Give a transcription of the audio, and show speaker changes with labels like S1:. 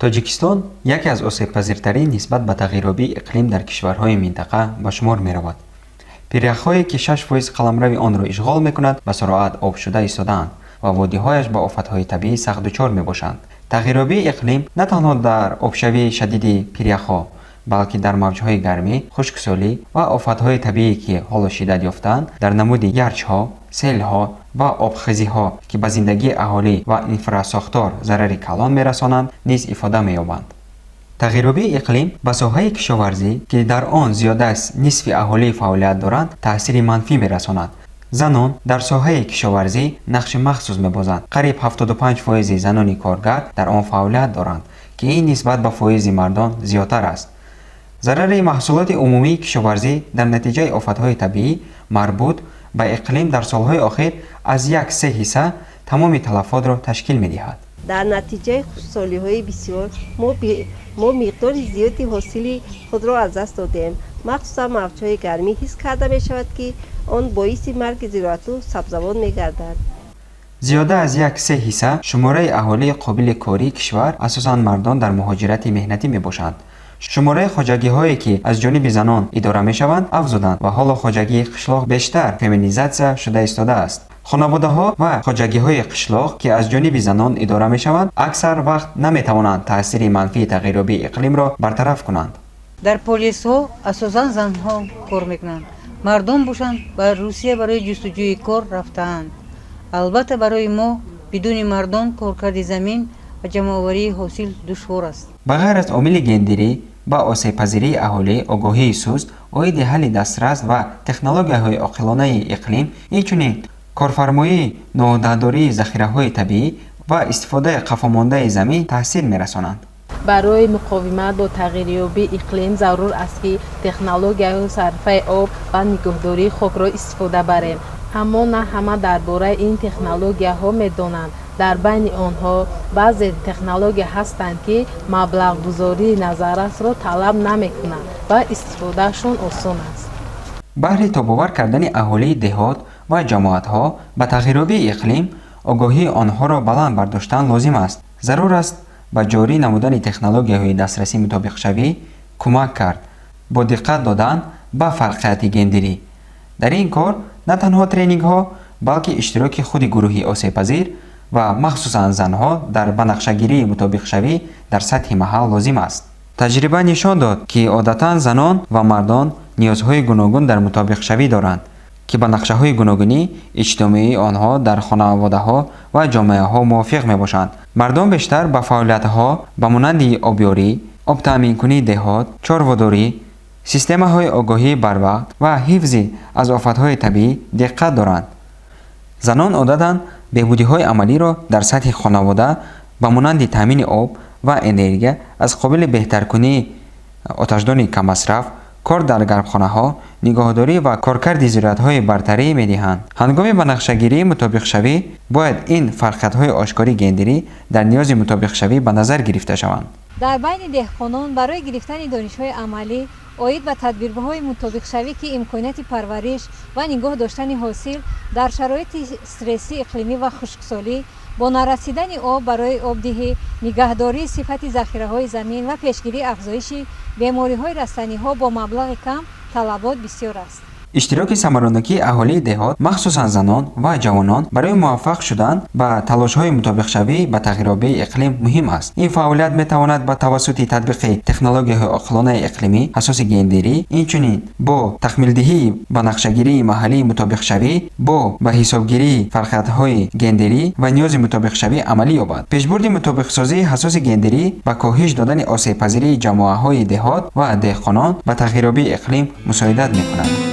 S1: Тоҷикистон яке аз осебпазиртарин нисбат ба тағйирёбии иқлим дар кишварҳои минтақа ба шумор меравад. Пиряхҳое, ки 6% қаламрави онро ишғол мекунад, ба суроат обшуда истодаанд ва водиҳояш ба офатҳои табиӣ сахт дучор мебошанд. Тағйирёбии иқлим на танҳо дар обшавии шадиди пиряхҳо, балки дар мавҷҳои гармӣ, хушксолӣ ва офатҳои табиӣ, ки ҳоло шиддат ёфтаанд, дар намуди ярчҳо, селҳо ва обхезиҳо, ки ба зиндагии аҳолӣ ва инфрасохтор зарари калон мерасонанд, низ ифода меёбанд. Тағйирёбии иқлим ба соҳаи кишоварзӣ, ки дар он зиёда аз нисфи аҳолӣ фаъолият доранд, таъсири манфӣ мерасонад. Занон дар соҳаи кишоварзӣ нақши махсус мебозанд. Қариб 75 фоизи занони коргар дар он фаъолият доранд, ки ин нисбат ба фоизи мардон зиёдтар аст. Зарари маҳсулоти умумии кишоварзӣ дар натиҷаи офатҳои табиӣ, марбут ба иқлим, дар солҳои охир аз як се ҳисса тамоми талафотро ташкил медиҳад.
S2: Дар натиҷаи хушксолиҳои бисёр мо миқдори зиёди ҳосили худро аз даст додем. Махсусан мавҷҳои гармӣ ҳис карда мешавад, ки он боиси марги зироату сабзавот мегардад.
S1: Зиёда аз як се ҳисса шумораи аҳолии қобили кории кишвар, асосан мардон, дар муҳоҷирати меҳнатӣ мебошанд. Шумораи хоҷагиҳое, ки аз ҷониби занон идора мешаванд, афзуданд ва ҳоло хоҷагии қишлоқ бештар феминизатсия шуда истодааст. Хонаводаҳо ва хоҷагиҳои қишлоқ, ки аз ҷониби занон идора мешаванд, аксар вақт наметавонанд таъсири манфии тағйирёбии иқлимро бартараф кунанд.
S3: Дар полесҳо асосан занҳо кор мекунанд, мардон бошанд, ба Русия барои ҷустуҷӯи кор рафтаанд. Албатта, барои мо бидуни мардон коркарди замин ва ҷамъоварии ҳосил душвор аст.
S1: Ба ғайр аз омили гендерӣ, ба осебпазирии аҳолӣ огоҳии суст оиди ҳалли дастрас ва технологияҳои оқилонаи иқлим, инчунин корфармоии ноуҳдадории захираҳои табиӣ ва истифодаи қафомондаи замин таъсир мерасонанд.
S4: Барои муқовимат бо тағйирёбии иқлим зарур аст, ки технологияҳои сарфаи об ва нигоҳдории хокро истифода барем, аммо на ҳама дар бораи ин технологияҳо медонанд. Дар байни онҳо баъзе технология ҳастанд, ки маблағгузории назаррасро талаб намекунанд ва истифодаашон осон аст.
S1: Баҳри тобовар кардани аҳолии деҳот ва ҷамоатҳо ба тағйирёбии иқлим, огоҳии онҳоро баланд бардоштан лозим аст. Зарур аст ба ҷорӣ намудани технологияҳои дастрасӣ мутобиқшавӣ кӯмак кард бо диққат додан ба фарқияти гендерӣ. Дар ин кор на танҳо тренингҳо, балки иштироки худи гурӯҳи осебпазир ва махсусан занҳо дар банақшагирии мутобиқшавӣ дар сатҳи маҳал лозим аст. Таҷриба нишон дод, ки одатан занон ва мардон ниёзҳои гуногун дар мутобиқшавӣ доранд, ки ба нақшаҳои гуногуни иҷтимоии онҳо дар хонаводаҳо ва ҷомеаҳо мувофиқ мебошанд. Мардон бештар ба фаъолиятҳо ба монанди обёрӣ, обтаъминкунии деҳот, чорводорӣ, системаҳои огоҳии барвақт ва ҳифзи аз офатҳои табиӣ диққат доранд. Занон одатан беҳбудиҳои амалиро дар сатҳи хонавода, ба монанди таъмини об ва энергия аз қобили беҳтаркунии оташдони каммасраф, кор дар гармхонаҳо, нигоҳдорӣ ва коркарди зироатҳои бартарӣ медиҳанд. Ҳангоми банақшагирии мутобиқшавӣ бояд ин фарқиятҳои ошкори гендерӣ дар ниёзи мутобиқшавӣ ба назар гирифта шаванд.
S5: Дар байни деҳқонон барои гирифтани донишҳои амалӣ оид ба тадбирҳои мутобиқшавӣ, ки имконияти парвариш ва нигоҳ доштани ҳосил дар шароити стресси иқлимӣ ва хушксолӣ бо нарасидани об барои обдиҳӣ, нигаҳдории сифати захираҳои замин ва пешгирии афзоиши бемориҳои растаниҳо бо маблағи кам талабот бисёр аст.
S1: Иштироки самаранокии аҳолии деҳот, махсусан занон ва ҷавонон, барои муваффақ шудан ба талошҳои мутобиқшавӣ ба тағйирёбии иқлим муҳим аст. Ин фаъолият метавонад ба тавассути татбиқи технологияҳои оқилонаи иқлимӣ, ҳассоси гендерӣ, инчунин бо такмилдиҳии ба нақшагирии маҳаллии мутобиқшавӣ бо ба ҳисобгирии фарқиятҳои гендерӣ ва ниёзи мутобиқшавӣ амалӣ ёбад. Пешбурди мутобиқсозии ҳассоси гендерӣ ба коҳиш додани осебпазирии ҷамоаҳои деҳот ва деҳқонон ба тағйирёбии иқлим мусоидат мекунад.